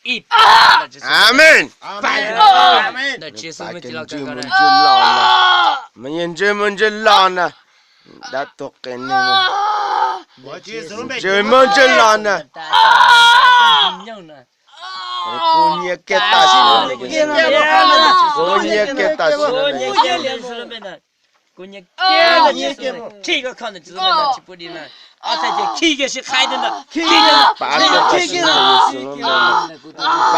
Amees. Ntawm Tswv Yexus lub npe los kawg nkaus na. Mas yeej ntsej muag ntsej los na, dab tuag qias neeg, ntsej muag ntsej los na. Kuv nyiam kiag tam sim no, kuv nyiam kiag tam sim no. Kuv nyiam kiag ntawm Tswv Yexus lub npe, khi koj kho ntawm Tswv Yexus lub npe ntag, tsis pub di na. Ob txhais ces khi kiag sib qhaib ntag, khi kiag, pab kiag tam sim no ntawm Yexus lub npe,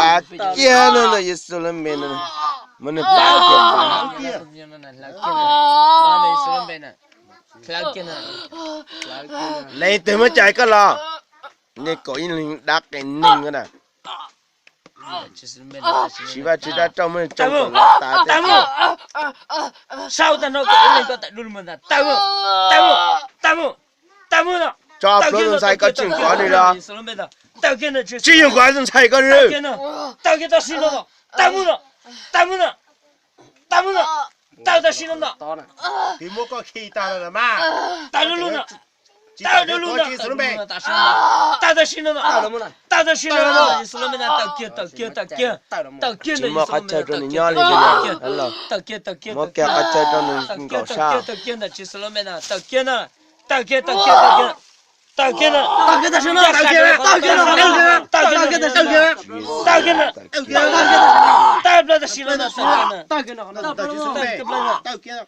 pab kiag no ntawm Yexus lub npe no, muab nws pab kiag. Leej twg muab cais koj los? Nej kaum ib leeg dab qias neeg na. Siv Vajtswv dab rooj muab nws tsoo kom los tas. Sau tag nrho kaum ib leeg koj tawm dub lug mus ntag, tawm mus, tawm mus, tawm mus, tawm mus no. Tso plhuav tus ntxhais koj tsis nkov nws los. Tsis yeej nkov tus ntxhais koj li. Tawm kiag tam sim no, tawm mus no, tawm mus no, tawm mus no, tawm tam sim no no. Tawm dub lug no, tawm dub lug no, tawm tam sim no no, tawm tam sim no no, Yexus lub npe na, tawm kiag, tawm kiag, tawm kiag, tawm kiag, tsis muaj qhov chaw rau nws nyob li. Tawm kiag, muab kiag qhov chaw rau nws nkaum sab. Tawm kiag ntawm Tswv Yexus lub npe na, tawm kiag na, tawm kiag, tawm kiag, tawm kiag, tawm kiag na, tawm kiag tam sim no, tawm kiag, tawm kiag, tawm kiag na, tawm plaws tam sim no no, tawm kiag na, tawm tam sim no, tawm kiag na,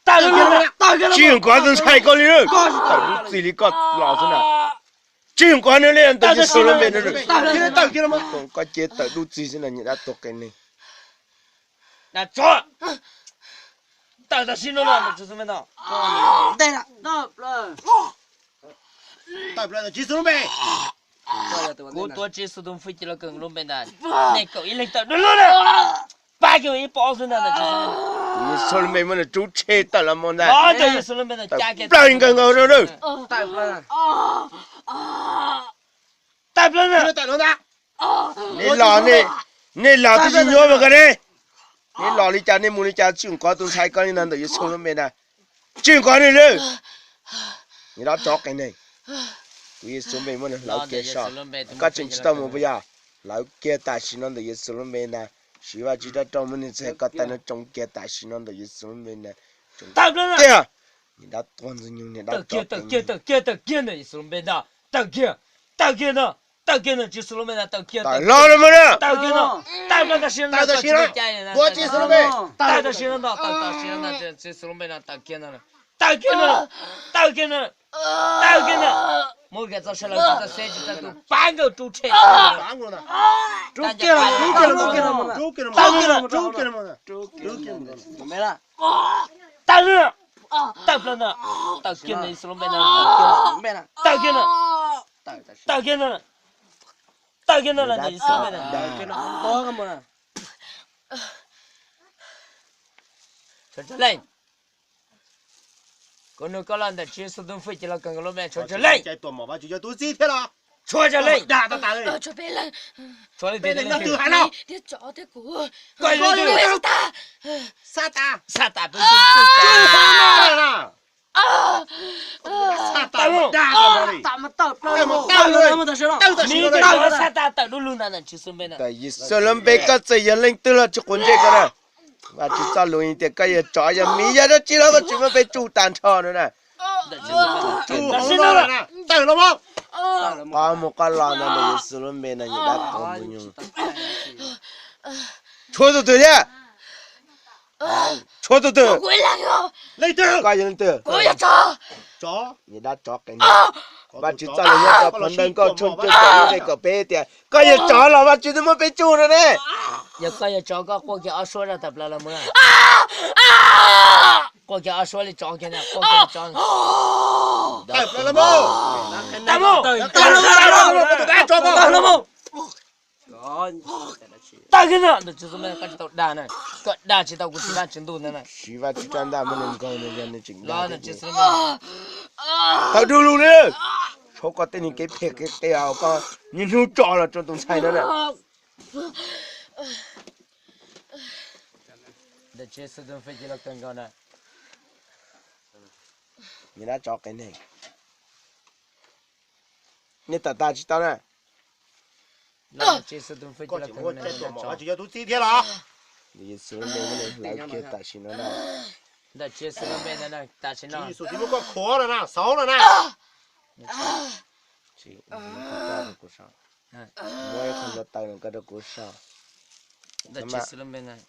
tsis yeej nkov tus ntxhais koj li, tawm dub txig li koj los xwb na. Tsis yeej nkov nws li ntawm Yexus lub npe no. Koj cia tawm dub txig xwb na, nyiam dab tuag qias neeg. Tawm tam sim no no, kuv tuav Tswv Yexus tus fwj ci los kawg lub npe ntag, nej kaum ib leeg tawm dub lug na, pab kiag ib pob xwb ntag. Yexus lub npe muab nws rub tshem tawm los mus ntag. Ntawm Yexus lub npe ntag, plaws nkaus nkaus rau. Tawm plaws na. Nej los, nej los twb tsis nyuaj mas koj ne. Nej los li cas nej mus li cas tsis yeej nkov tus ntxhais koj li ntawd ntawm Yexus lub npe ntag. Tsis yeej nkov nws li. Nyiam dab tsov qias neeg. Kuv Yexus npe muab nws hlawv kiag so. Koj tseem tsis tau mus puas yog? Hlawv kiag tam sim no ntawm Yexus lub npe ntag. Siv Vajtswv dab rooj muab nws txhais ko taw no tsoo kiag tam sim no ntawm Yexus lub npe ntag. Tawm plaws na. Tiag, niag dab tuag ntxwg nyoog, niag dab tsov qias neeg. Tawm kiag, tawm kiag, tawm kiag ntawm Yexus lub npe ntag. Tawm kiag, tawm kiag no, tawm kiag ntawm Tswv Yexus lub npe ntag, tawm kiag. Tawm los no mas na. Tawm kiag no, tawm plaws tam sim no, tawm tam sim no, tawm tam sim no ntag, tawm tam sim no ntag, Tswv Yexus lub npe no, tawm kiag no, tawm kiag no, tawm kiag no, tawm kiag no. Muab kiag txoj saw los tsis txawj xeb tsis txawj tu, pab nkawd rub tshem. Rub kiag los, rub kiag los, rub kiag los, rub kiag los, rub kiag los. Tawm na, tawm plaws na, tawm kiag ntawm Yexus lub npe no, tawm kiag na, tawm kiag na, tawm kiag na, tawm kiag na los ntawm Yexus lub npe na. Tshuav tsawg leej? Kuv nug koj los ntawm Tswv Yexus tus fwj ci los kawg nkaus lub npe, tshuav tsawg leej? Tshuav tsawg leej? Tshuav leej twg? Koj leej twg? Xatas, Xatas, Xatas tawm dub lug ntawm Tswv Yexus lub npe na. Yexus lub npe koj txawm yog leej twg los tsis quav ntsej koj na. Vajtswv txoj lus tias koj yog tsov yog miv yog dab tsi los koj tsis muab peb tsuj tag nrho no na. Qab mus qab los ntawm Yexus lub npe no, yus dab tuag ntxwg nyoog. Tshuav tus twg thiab? Tshuav tus twg? Koj yog leej twg? Yus dab tsov qias neeg. Vajtswv txoj lus nyob rau phau ntawv Nkauj tshooj cuaj kaum ib nqe kaum peb tias koj yog tsov los Vajtswv twb muab peb tsuj no ne. Yog koj yog tsov koj quaj kiag ob suab rau tawm plaws los mus. Quaj kiag ob suab li tsov kiag na, quaj kiag li tsov. Tawm kiag na, ntawm Tswv Yexus lub npe koj tsis tau dag na, koj dag tsis tau kuv txiv Vajtswv ntuj ntag na. Siv Vajtswv rab ntaj muab nws nkaug, nws yog nws tseem dag. Tawm dub lug li. Tshuav koj tej niag kev phem kev qias, koj niaj hnub tso los rau tus ntxhais no na. Ntawm Tswv Yexus tus fwj ci los kawg nkaus na. Niag dab tsov qias neeg. Nej tawm tas tsis tau na. Los tsis xwb tus fej, koj tsis yog tub txib thiab los? Yexus lub npe muab nws hlawv kiag tam sim no na. Ntawm tsis yog xwb lub npe ntawd tam sim no. Yexus tsis muab koj khuam no na, xauv no na. Muab ib qho hluav taws no koj rau kuv saib. Ntawm tsis yog xwb lub npe ntawd.